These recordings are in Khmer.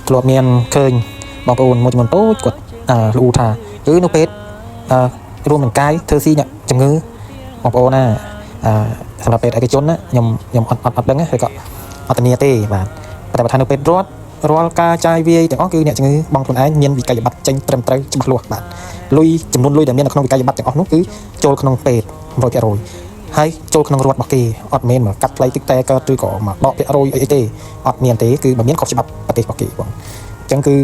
ធ្លាប់មានឃើញបងប្អូនមួយចំនួនតូចគាត់អឺលូថាគឺនៅពេទ្យអឺរួមនឹងកាយធ្វើស៊ីអ្នកជំងឺបងប្អូនណាអឺសម្រាប់ពេទ្យឯកជនណាខ្ញុំខ្ញុំអត់អត់អត់ដឹងឬក៏អត់ធានាទេបាទតែបើថានៅពេទ្យរដ្ឋរាល់ការចាយវាយទាំងអស់គឺអ្នកជំងឺបងខ្លួនឯងមានវិក័យប័ត្រចេញត្រឹមត្រូវច្បាស់លាស់បាទលុយចំនួនលុយដែលមាននៅក្នុងវិក័យប័ត្រទាំងអស់នោះគឺចូលក្នុងពេទ្យ100%ហើយចូលក្នុងរដ្ឋរបស់គេអត់មែនមកកាត់ថ្លៃទឹកតែកើតឬក៏មកដកភាគរយអីអីទេអត់មានទេគឺបើមានខុសច្បាប់ប្រទេសរបស់គេបងអញ្ចឹងគឺ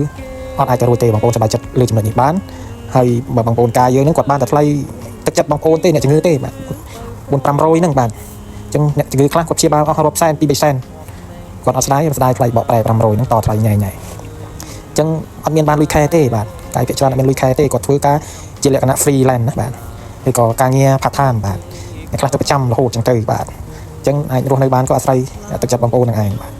អត់អាចទៅរួចទេបងប្អូនសប្បាយចិត្តលើចំណុចនេះបានហើយបើបងប្អូនកាយយើងហ្នឹងគាត់បានតែថ្លៃទឹកចិត្តបងប្អូនទេអ្នកជំងឺទេបាទ4 500ហ្នឹងបាទអញ្ចឹងអ្នកជំងឺខ្លះគាត់ព្យាបាលអស់រាប់សែនពី3សែនគាត់អត់ស្ដាយស្ដាយថ្លៃបកប្រែ500ហ្នឹងតថ្លៃញ៉ៃញ៉ៃអញ្ចឹងអត់មានបានលុយខែទេបាទកាយភាគច្រើនអត់មានលុយខែទេគាត់ធ្វើការជាលក្ខណៈ freelance ណាបាទឬក៏ការងារ part time បាទអ្នកខ្លះទៅប្រចាំរហូតអញ្ចឹងទៅបាទអញ្ចឹងអាចរស់នៅបានក៏អាស្រ័យទឹកចិត្តបងប្អូននឹងឯងបាទ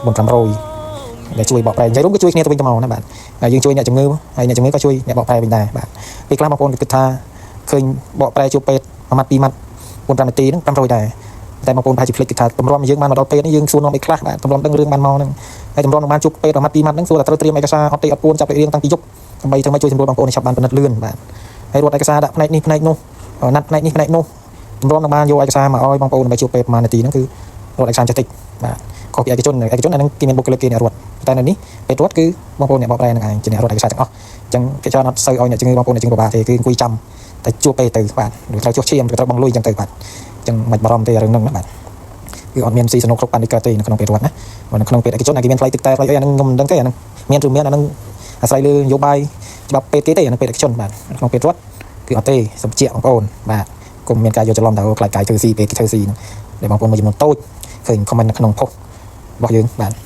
4 500ដែលជួយបកប្រែនិយាយរួមក៏ជួយគ្នាទៅវិញទៅមកណាបាទហើយយើងជួយអ្នកជំងឺហើយអ្នកជំងឺក៏ជួយអ្នកបកប្រែវិញដែរបាទពេលខ្លះបងប្អូនក៏គិតថាឃើញបកប្រែជួបពេទ្យមួយម៉ាត់ពីរម៉ាត់4 5នាទីហ្នឹង500ដែរតែបងប្អូនប្រហែលជាភ្លេចគិតថាទម្រាំយើងបានមកដល់ពេទ្យនេះយើងសួរនាំអីខ្លះបាទទម្រាំដឹងរឿងបានមកហ្នឹងហើយទម្រាំនឹងបានជួបពេទ្យមួយម៉ាត់ពីរម៉ាត់ហ្នឹងសួរតែត្រូវត្រៀមឯកសារអត់ទេអត់ពួនចាប់លេខរៀងតាំងពីយប់ដើម្បីធ្វើម៉េចជួយសម្រួលបងប្អូនឲ្យឆាប់បានពិនិត្យលឿនបាទហើយរត់ឯកសារដាក់ផ្នែកនេះផ្នែកនោះណាត់ផ្នែកនេះផ្នែកនោះទម្រាំនឹងបានយកឯកសារមកឲ្យបងប្អូនដើម្បីជួបពេទ្យប្រហែលនាទីហ្នឹងគឺរត់ឯកសារចេះតិចបាទខុសពីឯកជនឯកជនអាហ្នឹងគេមានបុគ្គលិកគេអ្នករត់តែនៅនេះពេទ្យរដ្ឋគឺបងប្អូនអ្នកបកប្រែនឹងឯងជាអ្នករត់ឯកសារទាំងអស់អញ្ចឹងគេច្រើនអត់សូវឲ្យអ្នកជំងឺបងប្អូនអ្នកជំងឺពិបាកទេគឺអង្គុយចាំតែជួបពេទ្យទៅបាទឬត្រូវចុះឈាមឬត្រូវបង់លុយអញ្ចឹងទៅបាទអញ្ចឹងមិនបារម្ភទេរឿងហ្នឹងណាបាទគឺអត់មានស៊ីសនុកគ្រប់បាននេះកើតទេនៅក្នុងពេទ្យរដ្ឋណាបើនៅក្នុងពេទ្យឯកជនគេមានថ្លៃទឹកតែថ្លៃអីអាហ្នឹងខ្ញុំមិនដឹងទេអាហ្នឹងមានឬមានអាហ្នឹងអាស្រ័យលើនយោបាយច្បាប់ពេទ្យគេទេអាហ្នឹងពេទ្យឯកជនបាទក្នុងពេទ្យរដ្ឋគឺអត់ទេសំជាបងប្អូនបាទកុំមានការយកច្រឡំទៅខ្លាចកាយធ្វើស៊ីពេទ្យគេធ្វើស៊ីហ្នឹងដែលបងប្អូនមួយចំនួនតូចឃើញ comment នៅក្នុង post របស់យើងបាទ។